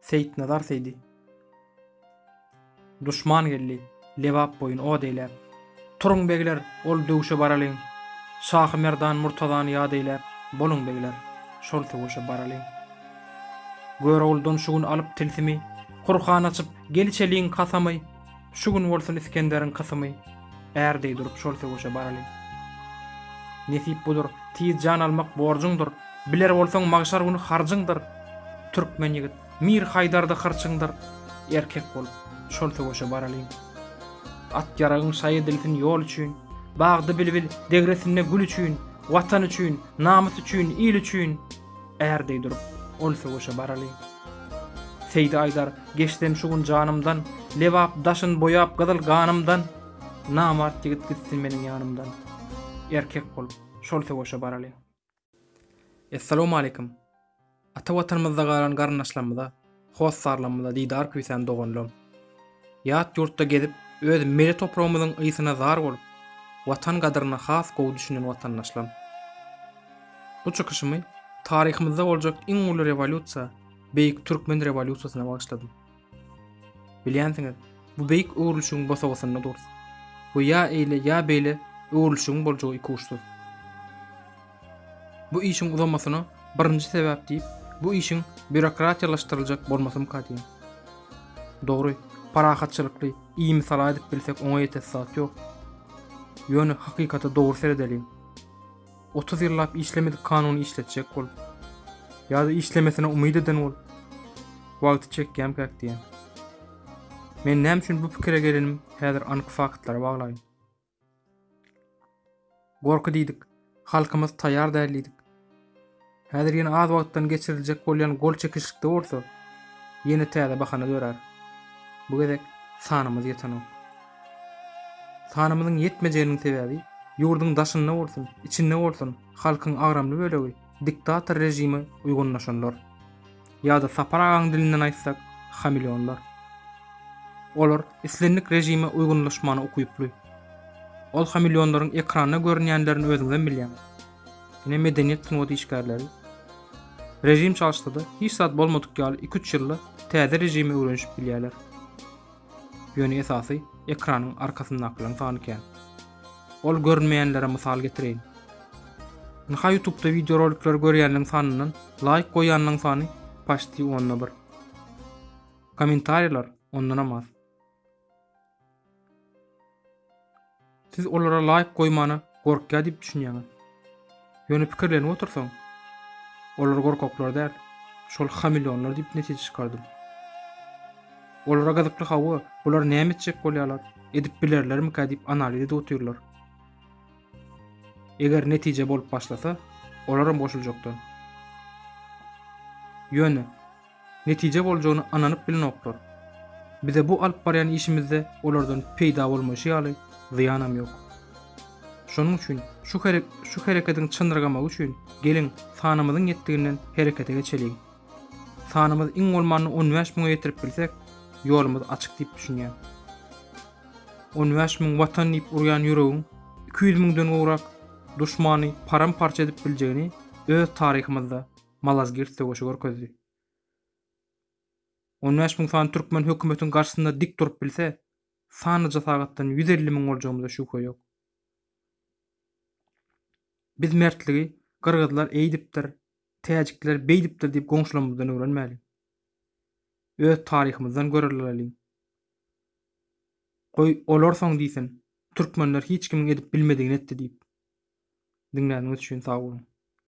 Seýitnazar Seýdi. Duşman geldi, Lebap boýun ot eýläp. Turuň begler, ol döwşe baralyň. Şahy Merdan Murtazany ýat eýläp, Boluň begler, şol söweşe baralyň. Görogludan şu gün alyp tilsimi, Kurhan açyp, gel içeliň kasamy, Şu gün bolsun Isgenderiň kysymy, Är deý durup şol söweşe baralyň. Nesip budur, tiz jan almak borjuňdyr, Biler bolsaň magşar güni harjyňdyr. Türkmen ýigit, Mir Haýdarda hyrçyňdyr, Erkek bolup, şol söweşe baralyň. At-ýaragyň şaý edilsin ýol üçin, Bagda bilbil, degresinde gül üçin, Watan üçin, namys üçin, il üçin, Är deý durup, ol söweşe baralyň. Seýdi aýdar, Geçsem şu gün janymdan, Lebap daşyn boýap gyzyl ganymdan, Namart ýigit gitsin meniň ýanymdan. Erkek bolup, şol söweşe baralyň. Essalawmaleýkim! Ata Watanymyzda galan garyndaşlarymyza, hossarlarymyza didar küýsän doganlarym! Ýat ýurtda gezip, öz mele topragymyzyň ysyna zar bolup, Watan gadyryna has gowy düşünen watandaşlarym! Bu çykyşymy taryhymyzda boljak iň uly rewolýusiýa, Beýik Türkmen rewolýusiýasyna bagyşladym. Bilýänsiňiz, bu beýik öwrülişigiň bosagasynda durus we ýa eýle, ýa beýle öwrülişigiň boljagy ikuçsuz. Bu işiň uzamasyna birinji sebäp diýip, bu işiň býurokratiýalaşdyryljak bolmasymyka diýen. Dogry, parahatçylykly, imisala edip bilsek oňa ýetesi zat ýok. Ýöne hakykata dogry seredeliň. 30 ýyllap işlemedik kanuny işletjek bolup, ýa-da işlemesine umyt eden bolup, wagty çekýämkäk diýen. Men näme üçin bu pikire gelenim häzir anyk faktlara baglaýyn. Gorky diýdik, halkymyz taýýar däl diýdik. Häzir ýene az wagtdan geçiriljek bolýan gol çekişlikde bolsa, ýene täze bahana dörär. Bu gezek sanymyz ýetenok. Sanymyzyň ýetmejeginiň sebäbi, ýurduň daşynda bolsun, içinde bolsun, halkyň agramly bölegi diktator režime uýgunlaşanlar. Ýa-da Sapar agaň dilinden aýtsak, hameleonlar. Olar islendik režime uýgunlaşmana ukyply. Ol hameleonlaryň ekranda görünýänlerini özüňizem bilýäňiz. Ine medeniýet sungat işgärleri. Režim çalyşsa-da, hiç zat bolmadyk ýaly iki-üç ýylda täze režime öwrenişip bilýärler. Ýöne esasy ekranyň arkasyndakylaryň sany kän. Ol görünmeýänlere mysal getireýin. Ynha ýutubda wideorolikleri görýänleň sanyndan laýk goýýanlaň sany paçti onda bir. Kommentariýalar ondanam az. Siz olara laýk goýmana gorkýa diýip düşünýäňiz. Ýöne pikirlenip otursaň, olar gorkaklar däl, şol hameleonlar diýip netije çykardym. Olara gyzykly hawa, bular näme etjek bolýarlar, edip bilerlermikä diýip analiz edip otyrlar. Eger netije bolup başlasa, olaram goşuljakdan. Ýöne, netije boljagyna ynanyp bilenoklar. Bize bu alyp barýan işimizde olardan peýda bolmaýşy ýaly, zyýanam ýok. Şonuň üçin şu şu herekediň çynyrgamagy üçin geliň sanymyzyň ýetdiginden herekete geçeliň. Sanymyzy iň bolmanda 15 müňe ýetirip bilsek, ýolumyz açyk diýip düşünýän. 15 müň watan diýip urýan ýüregiň 200 müňden gowrak duşmany param-parça edip biljegini öz taryhymyzda Malazgirt söweşi görkezdi. 15 müň sany türkmen hökümetiň garşysynda dik durup bilse, sanlyja sagatdan 150 müň boljagymyza şübhe ýok. Biz mertligi gyrgyzlar eýdipdir, täjikler beýdipdir diýip goňşularymyzdan öwrenmäliň. Öz taryhymyzdan görelde alalyň. Goý, olar soň diýsin, türkmenler hiç kimiň edip bilmedigini etdi diýip. Diňläniňiz üçin sag boluň.